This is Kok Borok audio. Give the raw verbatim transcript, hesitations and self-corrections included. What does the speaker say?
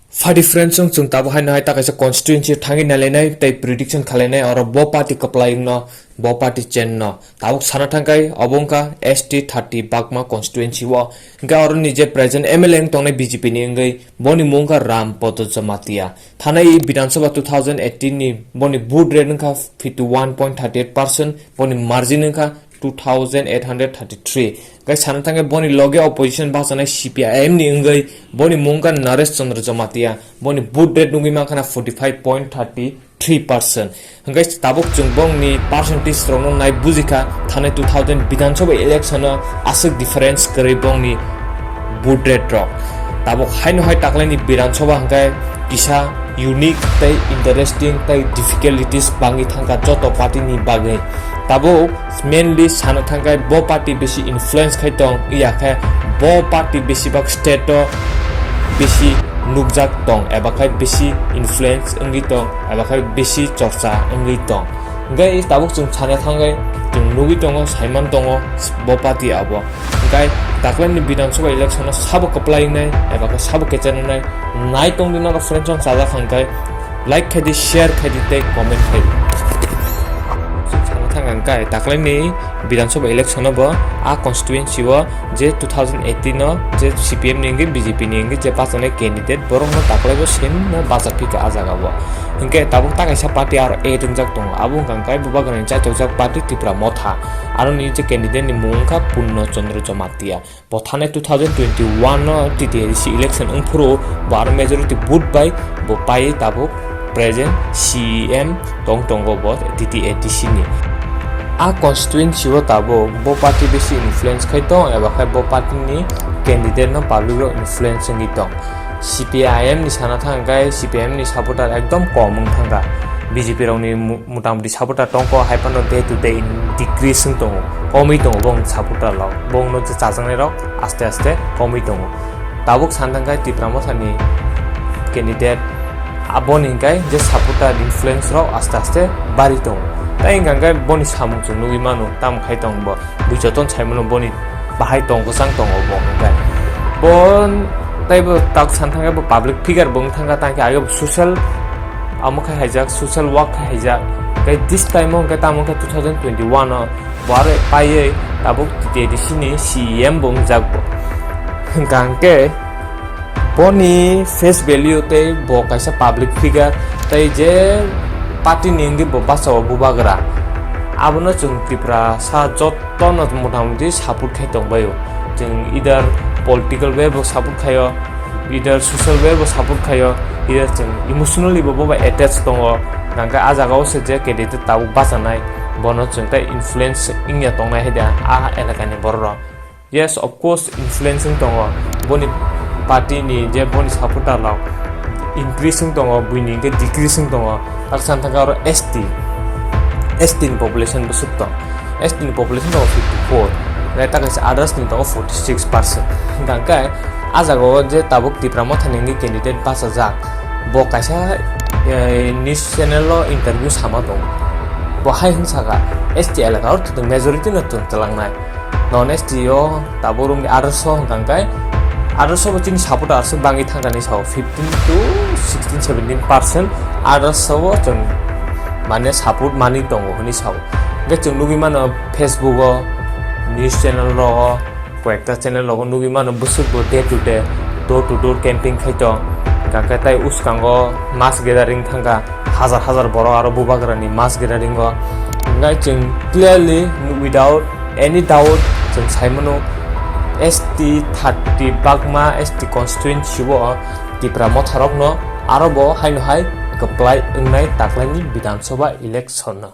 Pha di friends, chwng, chwng tabuk haino hai ta kaisa constituency thangwi nailainai tei prediction khalainai, oro bo party kwplai wngno, bo party chen no. Tabuk sana thangkai obo wngkha S T thirty Bagma constituency o. Hwnkhe oro ni je present M L A wng tongnai B J P ni wngwi, boni mung wngkha Ram Poto Jamatia. Thanai Bidhan Sabha two thousand eighteen ni boni vote rate wngkha fifty one point thirty eight percent, boni margin wngkha two thousand eight hundred thirty three. Hwnkhe sana thangkhe boni loge opposition basanai C P I M ni wngwi, boni mung wngkha Naresh Chandra Jamatia, boni vote rate nugwi mankha na forty five point thirty three percent. Hwnkhe tabuk chwng bongni percentage rokno nai bujikha, thanai two thousand Bidhan Sabha election o aswk difference kwrwi bongni vote rate rok. Tabuk haino hai taklaini Bidhan Sabha hwnkhe kisa unique tei interesting tei difficulties bangwi thangkha joto party ni bagwi. Tabuk mainly sana thangkhe bo party bisi influence khai tong, iya khe bo party besibak state o bisi nukjak tong, eba khai bisi influence wngwi tong, eba khai bisi chorcha wngwi tong. Hwnkhe tabuk chwng sana thangkhe chwng nugwi tongo, saiman tongo bo party abo. Hwnkhe taklaini Bidhan Sabha election o sabo kwplai wngnai eba khe sabo kecha wngnai, nai tongdi norok friends rok chajak hwnkhe. Like khai di, share khai di tei comment khai di. Sana thang ang kai taklaini Bidhan Sabha election o bo a constituency o je two thousand eighteen o je C P M ni wngwi B J P ni wngwi je bachanai candidate borokno taklai bo same no bachak phika a jaga o. Hwnkhe tabuk ta kaisa party aro add wngjak tongo, abo wngkha hwnkhe Bubagrani chaichokjak party Tipra Motha, aroni je candidate ni mung wngkha Purno Chandra Jamatia. Bo thanai two thousand twenty-one no T T A D C election wngphuru bo aro majority vote bai bo pai tabuk present C E M tong tongo bo T T A D C ni. A constituency o tabuk bo party bisi influence khai tong eba khai bo party ni candidate no public rok influence wngwi tong. C P I M ni sana thang khe C P I M ni supporter ekdom kom wng thangkha. B J P rokni mu-, motamoti supporter tongkho, hai phano day to day decrease wng tongo, komwi tongo bong supporter rok, bongno je chajaknai rok aste aste komwi tongo. Tabuk sana thang khe Tipra Motha ni candidate, aboni hwnkhe je supporter influence rok aste aste bari tongo. Tai hwnkha hwnkhe boni samung chwng nugwi mano, tamo khai tong bo. Bui jotono sai mano boni bahai tong kwchang tongo bo hwnkhe. Bo tei bo tak san thangkhe bo public figure bo wng thangkha, tangkhe age bo social amo khai haijak, social work khai haijak. Tei this time o hwnkhe tamo wngkha two thousand twenty-one o bo aro paiwi tabuk T T A D C ni C E M bo wngjak bo. Hwnkha hwnkhe boni face value tei bo kaisa public figure tei je party ni wngwi bo bachao bubagra, abono chwng Tiprasa jot tono motamoti support khai tongbaio. Chwng either political way bo support khaio, either social way bo support khaio, either chwng emotionally bo bobai attach tongo. Hwnkhe ah jagao se je candidate tabuk bachanai, bono chwng tai influence wngya tongnai hai da ah elakani bororok. Yes, of course, influence wng tongo. Boni party ni je boni supporter rok increase wng tongo, buini hwnkhe decrease wng tongo. Taksa thangkhe aro S T, S T ni population bwswk tong. S T ni population tongo fifty four, nai ta kaisa others ni tongo forty six percent. Hwnkha hwnkhe ah jagao je tabuk Tipra Motha ni wngwi candidate bachajak, bo kaisa, eh, news channel o interview sama tongo. Bo hai hwn saka, S T elaka o majority no chwng twlangnai. Non S T o tabuk romni others hwnkha hwnkhe others bo chini supporter aswk bangwi thangkani sao, fifteen to sixteen, seventeen percent others bo chwng mane support manwi tongo hwnwi sao. Hwnkhe chwng nugwi mano Facebook o, news channel rogo, koyekta channel rogo nugwi mano bwswk bo day to day, door to door camping khai tong. Hwnkha hwnkhe tai uskango mass gathering thangkha. Hazar hazar borok aro bubagrani mass gathering o. Hwnkhe chwng clearly, without any doubt, chwng sai mano, S T thirty Bagma S T constituency o Tipra Motha rokno aro bo haino hai kwplai wngnai taklaini Bidhan Sabha election no.